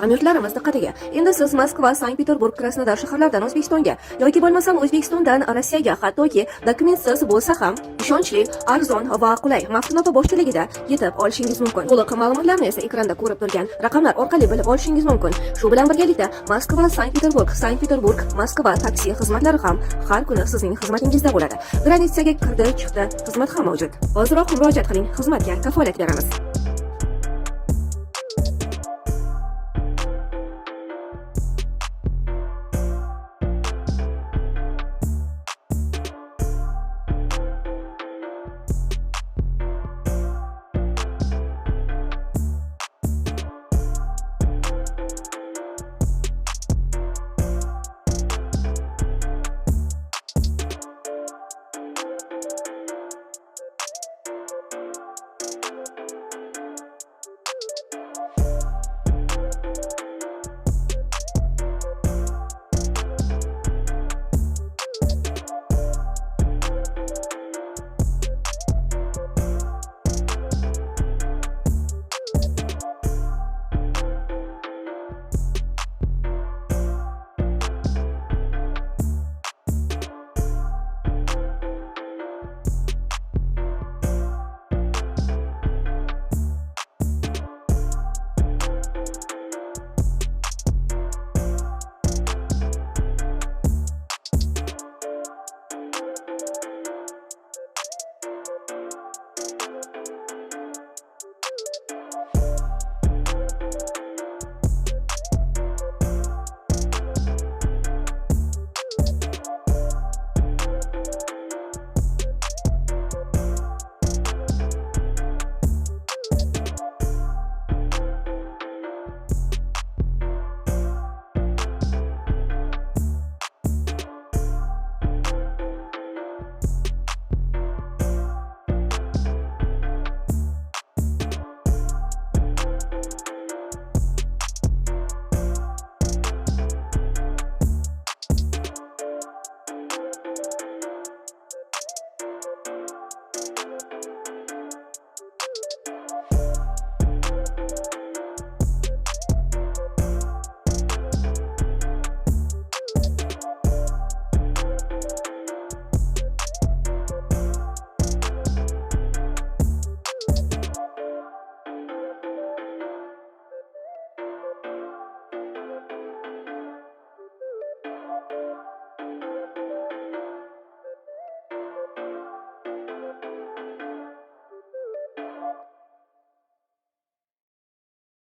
Hamyurtlarimiz diqqatiga! Endi siz Moskva, Sankt-Peterburg, Krasnodar shaharlaridan O'zbekistonga yoki bo'lmasam O'zbekistondan Rossiyaga hattoki dokumentsiz bo'lsa ham ishonchli, arzon va qulay Maftun opa boshchiligida yetib olishingiz mumkin. To'liq ma'lumotlarni esa ekranda ko'rib turgan raqamlar orqali bilib olishingiz mumkin. Shu bilan birgalikda Moskva, Sankt-Peterburg, Sankt-Peterburg, Moskva taksi xizmatlari ham har kuni sizning xizmatingizda bo'ladi. Граница ga kirdi, chiqdi xizmat ham mavjud. Hoziroq murojaat qiling, xizmatga kafolat beramiz.